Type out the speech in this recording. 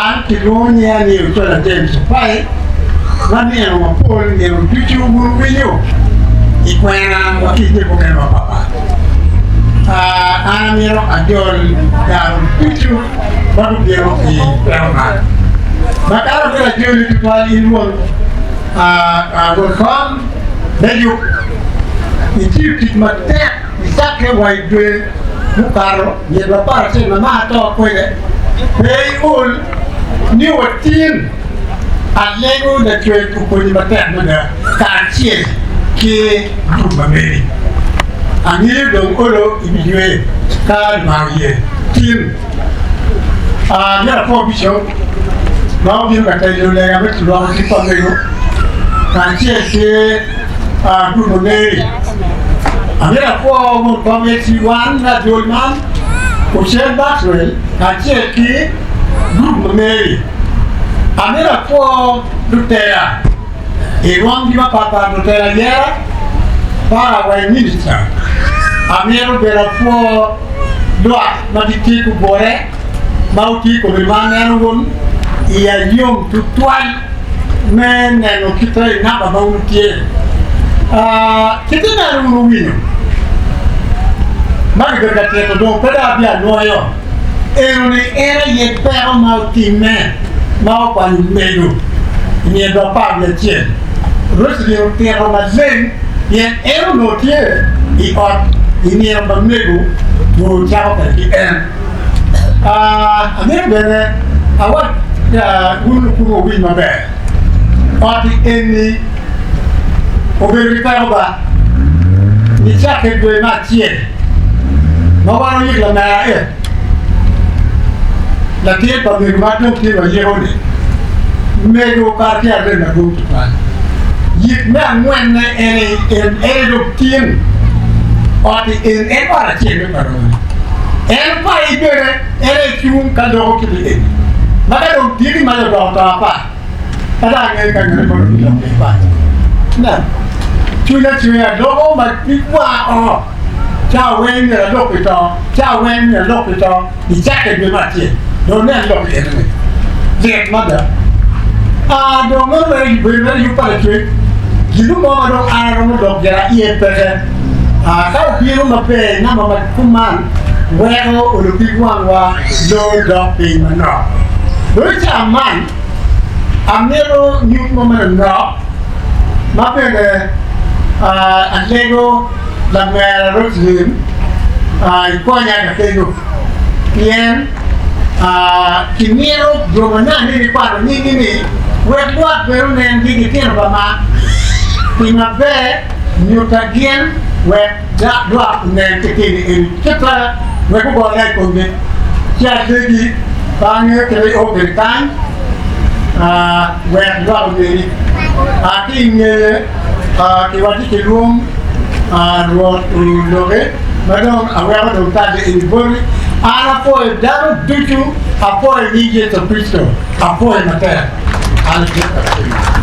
An kilwongo nyinga ni Ochola James Opai, ma nino mapol nino ducu wun wuwinyo i kwena wa ki i jami mukene mapatpat. An amito ajol dano ducu ma gubino i peko man. Makato amito ajoli tutwal in won won kom me yub, itiyo tic matek nicakke wa i dwe mukato. Myero wapar acel ma mar to kwede pe iol ni watin alego lacwec okonyi matek mada kacel ki gurup ma meri. Angeyo dong olo ibiywe ka Lubanga oye. Tin myero apwo bicop ma obino ka telo lega me lwoko cik pa mego kacel ki gurup ma meri. Amito apwo won kom HC1 me adwol man, Ocen Maxwell kacel ki gurup ma meri. Amito apwo lutela i rwomgi mapatpat, lutela ayera, para wa i minista. Amito bene apwo lwak ma gitye gugure ma wutye i kome ma aneno wun iya yom tutwal. me neno kite i namba ma wun wutye. Kit ineno wun wuwinyo ma kibedo ka tito dong pe dong abianwoyo eno ni en aye peko ma otimme ma okwanyo mego i nino 11. Roselyn otito maleng pien en onongo tye i ot i nino ma mego two cako kwede ki en. Amito bene awac wun lukumo wuwiny maber, ot-ti eni obedo ki peko ba nicakke dwe me acel ma wan oyik lamera et latin pa mego ma dong tye wayiko-ni, mego kara tye arem madwong tutwal. Yik me angwenne en aye dong tin ot-ti en en ot acel me paroli. En payi bene en aye cung ka loko kit i eni, ma ka dong tiki mac odoko to apar, pe dong angeyo ka ngete mono biloko ki pac. Nen, cwinya cwer aloko ma pig wanga oo, cawa weng myero alok pi to, cawa weng myero alok pi to, nicakke dwe me acel. Dong nen lok i eni-ni lit mada. Aa, dong meno mere bedo mere yub pa Lacwec, gin mo ma dong an aromo dok gira iye peke. Ka obino maber i namba ma kuman, weko olo pig wangwa lor dok piny manok. Dong i cawa man, amito nyut mo manonok ma bene alego lamera Roslyn ikonya ka kenyo pien kimito jo ma nani gikwano nyinggi ni wek lwak bene onengi gitino pa mar pi maber. Nyutta gin wek lwak onen kekeni eni kit ma wek gugone i komgi. Ci alegi, pe angeyo kit ma io kwede kany, wek lwak oneni. Ki i ngeye, kiwacci kilwong Rwot oloki, ma dong aweko dong talle eni boti. An apwoyo dano ducu, apwoyo nying Yecu Kricito, apwoyo matek. An Joseph.